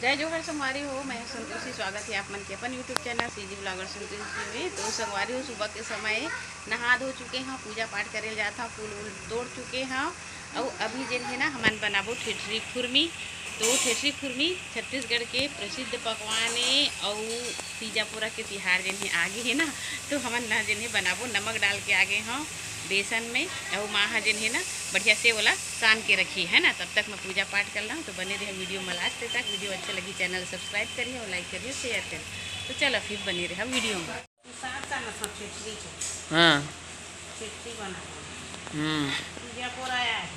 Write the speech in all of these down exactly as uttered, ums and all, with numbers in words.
जय जोहार संगवारी हो, मैं हूं संतोषी। स्वागत हे आप मन के अपन YouTube channel CG blogger Santoshi में। तो संगवारी हो, सुबह के समय नहा धो चुके हंव, पूजा पाठ करे ल जात हंव, फूल वूल तोड़ चुके हंव। अउ अभी जेन हे ना, हमन बनाबो ठेठरी खुरमी। तो ठेठरी खुरमी छत्तीसगढ़ के प्रसिद्ध पकवान ए, अउ तीजा पोरा के तिहार जेन हे आगे हे ना, तो हमन ना जेन हे बनाबो, नमक डाल के आगे हंव बेसन में, अउ माँ ह जेन हे ना, बढ़िया से ओला सान के रखी है ना। तब तक मैं पूजा पाठ कर लूँ, तो बने रहे वीडियो में लास्ट तक। वीडियो अच्छा लगी, चैनल सब्सक्राइब करिए और लाइक करिए, शेयर करिए। तो चलो फिर बने रहे वीडियो में। साग का ना सब छेटरी के। हाँ। छेटरी बना दो। हम्म। पूजा पोरा आया है।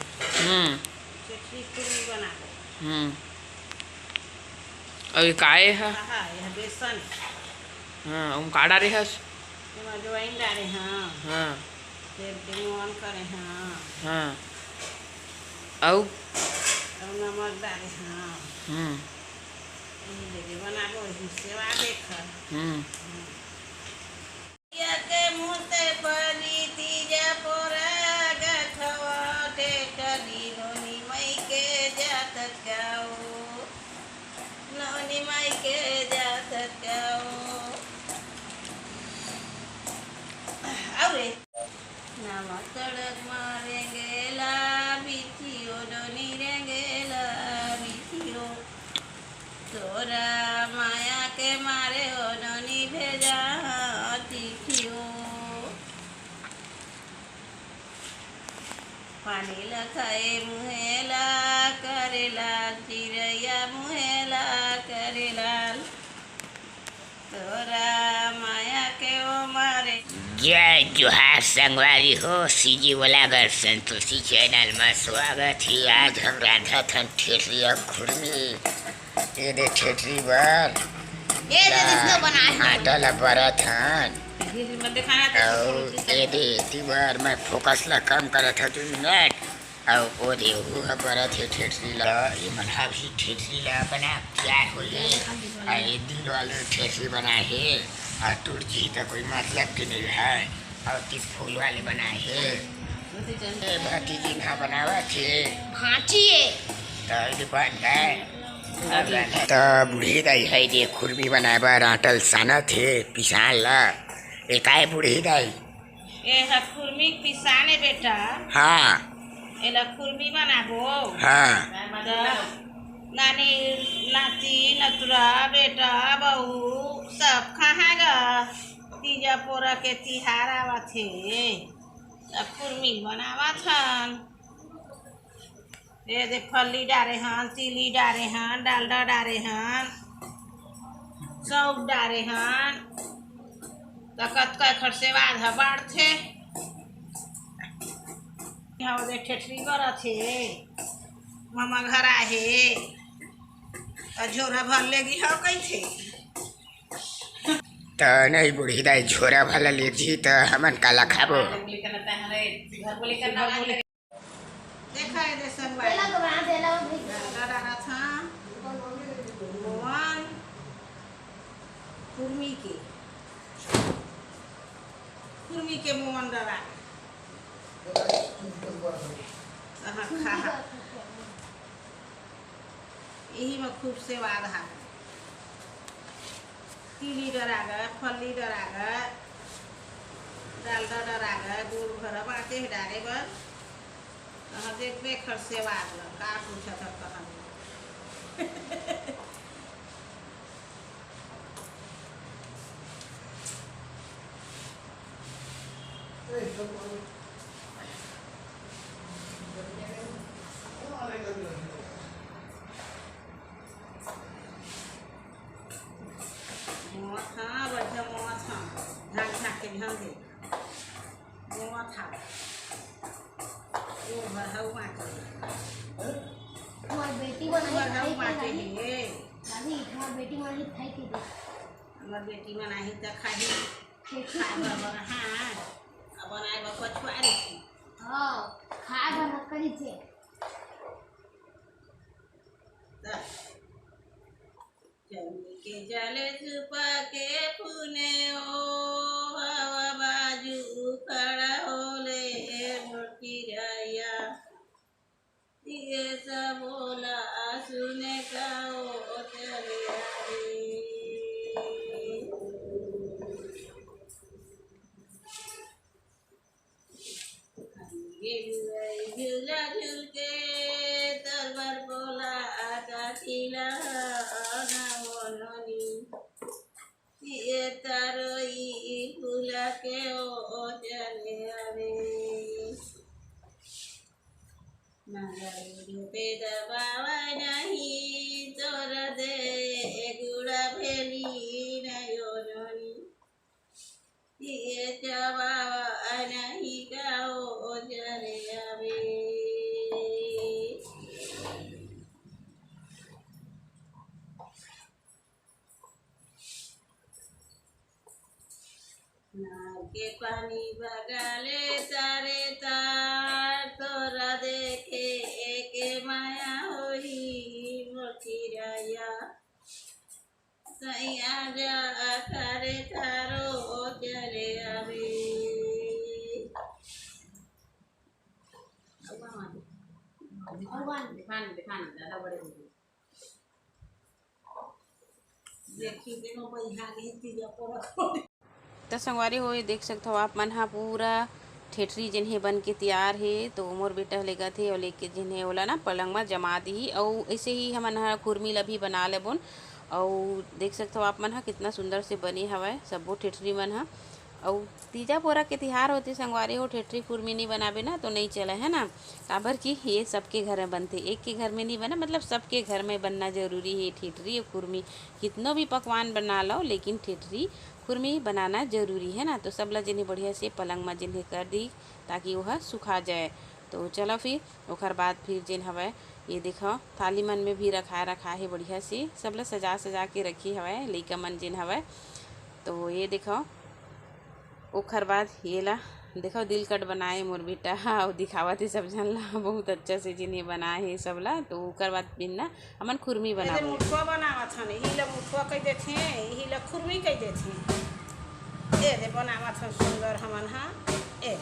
हम्म। छेटरी पूरी बना दो। हम्म। अउ ये काय है? हाँ, यह बेसन। हाँ, ओम का डारे हस? एमा अजवाइन डारे हाँ। हाँ। फिर के मोहन करे हाँ। हाँ। अउ? अउ नमक डारे हाँ। हम्म। यही दे दे बनाबो, यही सेवा देख। हम्म। या के मुँह ते परी तीजा पोरा गखवा ठेठरी नोनी माई के जात गाओ। नोनी माई के जात गाओ। अउ रे। नमक तड़क मा रेंगेला बिथियो, नोनी रेंगेला बिथियो। तोरा माया के मारे ओ नोनी भेजा तिथियो। पानी ल खाए मुहे ला करे लाल, चिरैया मुहे ला करे लाल। तोरा माया के ओ मारे। जय जोहार संगवारी हो, सीजी वाला घर संतोषी चैनल में स्वागत है। आज हम रांधत हन ठेठरी अउ खुरमी। ये दे ठेठरी बर ये दे ला जिसने बनाए हैं। आटा ला बरत हन। ये दे मत दिखाना तो अउ छोटी सी ये दे एती बर मैं फोकस ला कम करत हंव दू मिनट। अउ ओ दे ओहू ह बरत हे ठेठरी ला। ये मन ह भी ठेठरी ला बना तैयार हो गए। अउ ये दिल वाले ठेठरी बनाए हे। अउ टूट जी त कोई मतलब के नहीं है। अउ ती फूल वाले बनाए हे। ए भतीजी ना बनावत हे। भांची ए। त ये बन गए। त बूढ़ी दाई है जे खुरमी बनाए बर आटा ल सानत हे, पिसान ला। ए काय बूढ़ी दाई? ए ह खुरमी पिसान ए बेटा। हाँ। एला खुरमी बनाबो। हाँ। त नानी, नाती, नतुरा, बेटा, बहू सब खाहा गा। तीजा पोरा के तिहार आवत हे। त खुरमी बनावत हन। ये दे फल्ली डारे हन, तिली डारे हन, डालडा डारे हन, सौंफ डारे हन, त कतका एखर सेवाद ह बाढ़थे। यहाँ ओदे ठेठरी बरत हे, ममा घर आहे, त झोरा भर लेगी हव कहिथे। त नहीं बूढ़ी दाई, झोरा भर लेगी त हमन काला खाबो? देखा ये दे संगवारी। बेला के बना देला वो भी। डालडा डारत हन। मोहन। खुरमी के। खुरमी के मोहन डारा। अहाँ खा। यही में खूब सेवाद हावे। तिली डरा गे, फल्ली डरा गे, डालडा डरा गे, गुड़ भर बाँचे हे डारे बर। तहाँ देखबे खर सेवाद ल, का पूछत हव तहाँ। मोमत हा, बढ़िया मोमत हा। झाँक झाँक के ध्यान दे। मोमत हा। वो भर हऊ बाँटे। हमार बेटी वो भर हऊ बनाई बाँटे खाई के हे। दादी, हमार बेटी बनाई खाई के दे। हमार बेटी बनाही त खाही। देखी खाए बर बना, हाँ। अब बनाए बर पछुआ रही। हाँ, खाए बर मत करी थे। त चंडी के जाले सुपा के पुने ओ, हवा बाजू खड़ा होले मोर चिरैया। ये सब बोला सुने का ओ, तिला अनमोलनी, ये तारोई फूला के ओ चले आवे। मगर रूपे दबावा नहीं तोर दे गुड़ा भेली नयो नोनी। ये चबावा नहीं का ओ चले आवे। नाव के पानी बगाले तारे तार, तोरा देखे एके माया होई मोर चिरैया। सैया जा करे तारो ओ चले आवे। भगवान, भगवान। दिखान, दिखान, ज्यादा बड़े हो गए। देखी, देखो, बैठा के तीजा पर रखो। त संगवारी हो, ये देख सकत हो आप मन ह, पूरा ठेठरी जेन हे बन के तियार हे। तो मोर बेटा ह लेगत हे अउ लेके जेन हे ओला ना पलंग म जमा दिही। अउ ऐसे ही हमन ह खुरमी ला भी बना लेबोन। अउ देख सकत हो आप मन ह, कितना सुंदर से बने हवय सबो ठेठरी मन ह। अउ तीजा पोरा के तिहार होथे संगवारी हो, ठेठरी खुरमी नइ बनाबे ना तो नइ चलय, है ना। काबर कि ये सबके घर में बनथे, एक के घर में नइ बना, मतलब सबके घर में बनना जरूरी हे ठेठरी अउ खुरमी। कितनो भी पकवान बना लो, लेकिन ठेठरी खुरमी बनाना जरूरी है ना। तो सब ला जेन हे बढ़िया से पलंग म जेन हे कर दी, ताकि ओह सुखा जाए। तो चलो फिर ओखर बाद फिर जेन हवय, ये देखो थाली मन में भी रखाए रखा हे बढ़िया से, सब ला सजा सजा के रखे हवय लइका मन जेन हवय। तो ये देखो, ओखर बाद ये ला देखो, दिल कट बनाए मोर बेटा ह, अउ दिखावत हे सब झन ला, बहुत अच्छा से जेन हे बनाए हे सब ला। तो ओकर बाद बिन ना हमन खुरमी एदे बनाबो। मुठवा बनावत हन, इही ला मुठवा कह देथे, इही ला खुरमी कह देथे। ए दे बनावत हन सुंदर हमन ह। ए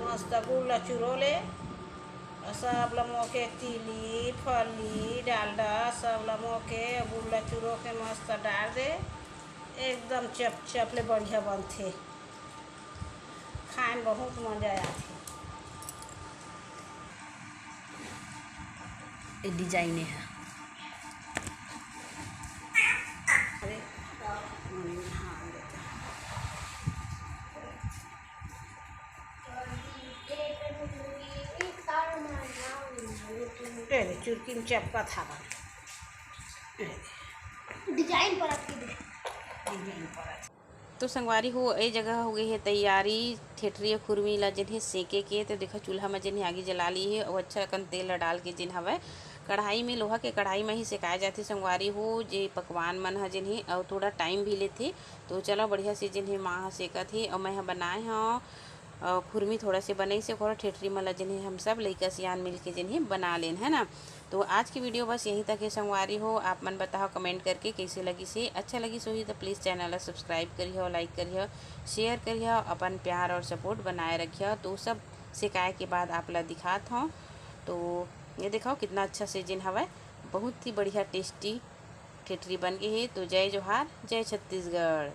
मस्त गुड़ ला चुरो ले, अउ सब ला मोके तिली, फली, डालडा सब ला मोके गुड़ ला चुरो के मस्त डाल दे। एकदम चप चप ले बढ़िया बनथे, खाए में बहुत मजा आथे। ए डिजाइन ए ह। अरे, हाँ, देखा। ए रे, चुरकी में चपकत हवय। ए रे। डिजाइन परत के दे। डिजाइन परत। तो संगवारी हो, ए जगह हो गई है तैयारी ठेठरी अउ खुरमी ला जेन हे सेके के। तो देखा, चूल्हा म जेन हे आगी जला ली हे अउ अच्छा अकन तेल ला डाल के जेन हवय कढ़ाई में, लोहा के कढ़ाई में ही सेकाए जाथे संगवारी हो, जे पकवान मन ह जेन हे, अउ थोड़ा टाइम भी लेथे। तो चलो, बढ़िया से जेन हे माँ ह सेकत हे अउ मैं ह बनाए हव अ, खुरमी थोड़ा से बनई से ओकरा ठेठरी मन ल जेन हे हम सब लइका सियान मिल के जेन हे बना लेन, है ना। तो आज की वीडियो बस यहीं तक है संगवारी हो। आप मन बताओ कमेंट करके कैसे लगिस हे। अच्छा लगिस होही तो प्लीज चैनल ला सब्सक्राइब करिहो, लाइक करिहो, शेयर करिहो, अपन प्यार और सपोर्ट बनाए रखिहो। तो सब सेकाए के बाद आप ला दिखात हव। तो ये देखो कितना अच्छा से जेन हवय, बहुत ही बढ़िया टेस्टी ठेठरी बन गे हे। तो जय जोहार, जय छत्तीसगढ़।